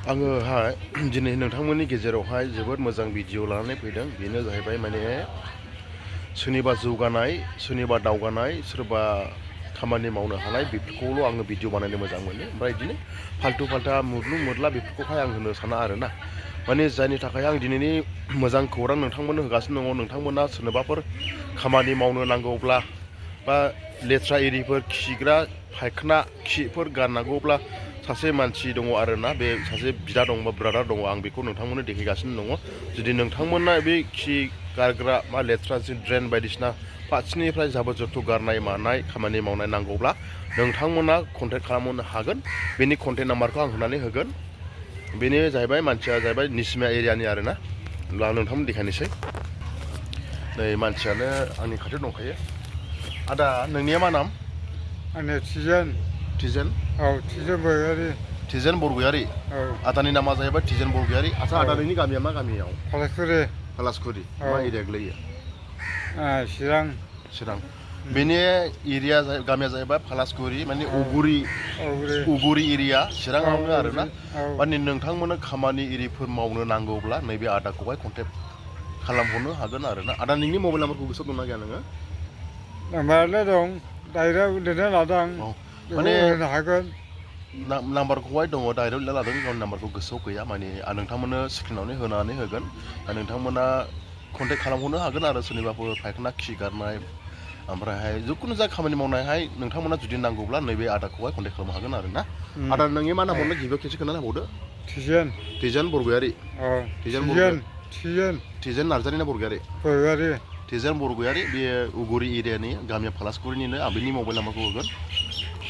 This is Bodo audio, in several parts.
आङोहाय दिनै नोंथांमोननि गेजेरावहाय जोबोद मोजां भिडिअ लानानै फैदों। बेनो जाहैबाय माने सोरनिबा जौगानाय, सोरनिबा दावगानाय, सोरबा खामानि मावनो हानाय बेफोरखौल' आङो भिडिअ बानायनो मोजां मोनो। ओमफ्राय बिदिनो फाल्थु फाल्था मुदलु मुदला बेफोरखौहाय आं होनो साना आरोना। माने जायनि थाखाय आं दिनैनि मोजां खौरां नोंथांमोननो होगासिनो दङ। नोंथांमोना सोरनोबाफोर खामानि मावनो नांगौब्ला बा लेथ्रा एरिफोर खिग्रा फायखाना खिफोर गारनांगौब्ला सासे मानसि दङ आरोना, बे सासे बिदा दं बा ब्रादार दङ। आं बेखौ नोंथांमोननो देखायगासिनो दङ। जुदि नोंथांमोना बे खि गारग्रा बा लेथ्रा ड्रेन बायदिसिना फारसेनिफ्राय जाबोर जथर गारनाय मानाय खामानि मावनाय नांगौब्ला नोंथांमोना कन्टेक्ट खालामनो हागोन। बेनि कन्टेक्ट नाम्बारखौ आं होनानै होगोन। बेनो जाहैबाय मानसिया जाहैबाय निसिमा एरियानि आरोना। होनब्ला आं नोंथांमोन देखायनोसै। नै मानसियानो आंनि खाथियाव दंखायो। आदा नोंनिया मा नाम? आंनिया थिजेन। थिजेन? औ, थिजेन बरगयारी। थिजेन बरगयारी? औ। आदानि नामा जाहैबाय थिजेन बरगयारी। आदसा आदा नोंनि गामिया मा गामियाव? पलासपुरि। पलासपुरि। मा एरिया गोलैयो? चिरां। चिरां। बेनि एरिया गामिया जाहैबाय पलासपुरि, माने उगुरि एरिया चिराङावनो आरोना। माने नोंथांमोननो खामानि एरिफोर मावनो नांगौब्ला नैबे आदाखौहाय कन्टेक्ट खालामहरनो हागोन आरोना। आदा नोंनि मबाइल नाम्बारखौ गोसोआव दंना गैया नोङो? नाम्बारालाय दं, डाइरेक्ट लिरना लादों। माने होनो हागोन। नाम्बारखौहाय दङ, डाइरेक्ट लिरना लादों, गावनि नाम्बारखौ गोसोआव गैया। माने आं नोंथांमोननो स्क्रिनावनो होनानै होगोन। नोंथांमोना कन्टेक्ट खालामहरनो हागोन आरो सोरनिबाफोर फायखाना खि गारनाय, ओमफ्रायहाय जिखुनु जा खामानि मावनायहाय नोंथांमोना जुदि नांगौब्ला नैबे आदाखौहाय कन्टेक्ट खालामनो हागोन आरोना। आदा नोंनि मा नाम मोननो गिबियाव खेबसे खोन्थाना होबावदो। थिजेन। थिजेन बरगयारी? थिजेन नार्जारी ना बरगयारी? बरगयारी। थिजेन बरगयारी, बे उगुरि एरियानि, गामिया पलासपुरिनिनो। आं बेनि मबाइल नाम्बारखौ होगोन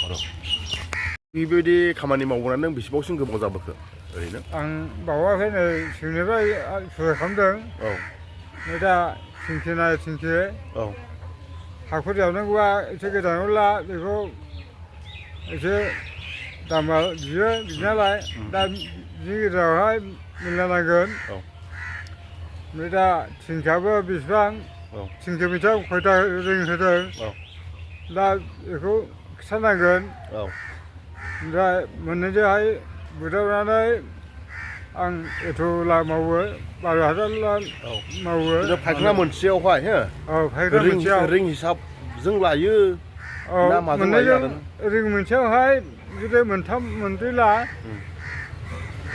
आरो बेबायदि खामानि मावनानै नों बेसेबांसिम गोबाव जाबोखो ओरैनो? आं बावाखै, नै सिंनिफ्राय सुरु खालामदों। औ। ओमफ्राय दा थिंखि औ हाखर जावनांगौआ एसे गोजानावला बेखौ एसे दामा बियो बिनालाय दा बिनि गेजेरावहाय मिलायनांगोन। औ। ओमफ्राय दा थिंखियाबो बेसेबां, थिंखि बेसेबां खयथा रिं होदों, दा बेखौ खिथानांगोन। औ। ओमफ्राय मोननैजोंहाय बुजाबनानै आं एथ' लाख मावो, 12,000 मावो। फायखाना मोनसेयावहाय हो? औ, फायखाना मोनसेयाव रिं हिसाबजों लायो ना माजों लायो? रिं मोनसेयावहाय जुदि मोनथाम मोनब्रैला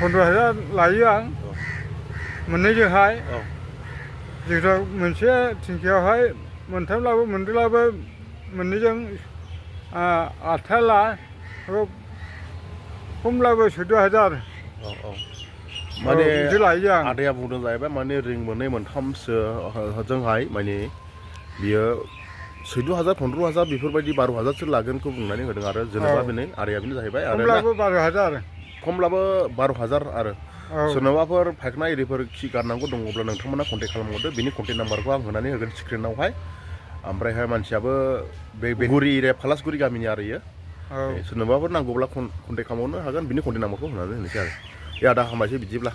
15,000 लायो आं मोननैजोंहाय। जिहेतु मोनसे थिंखियावहाय मोनथामलाबो मोनब्रैलाबो मोननैजों 8,000ला, खमब्लाबो 14,000। औ औ। माने बिदि लायो आं। आदाया बुंदों जाहैबाय माने रिं मोननै मोनथामसोजोंहाय माने बियो 14,000 15,000 बेफोरबायदि 12,000सो लागोनखौ बुंनानै होदों आरो जेनेबा बेनो आदाया बेनो जाहैबाय। खमब्लाबो 12,000। खमब्लाबो 12,000 आरो सोरनाबाफोर फायखाना एरिफोर खि गारनांगौ दङब्ला नोंथांमोना कन्टेक्ट खालामहरदो। बेनि कन्टेक्ट नाम्बारखौ आं होनानै होगोन स्क्रिनावहाय। ओमफ्रायहाय मानसियाबो बे उगुरि एरिया पलासपुरि गामिनि आरो इयो। सोरनोबाफोर नांगौब्ला कन्टेक्ट खालामहरनो हागोन। बिनि कन्टेक्ट नाम्बारखौ होनानै होनोसै आरो। दे आदा हामबायसै बिदिब्ला।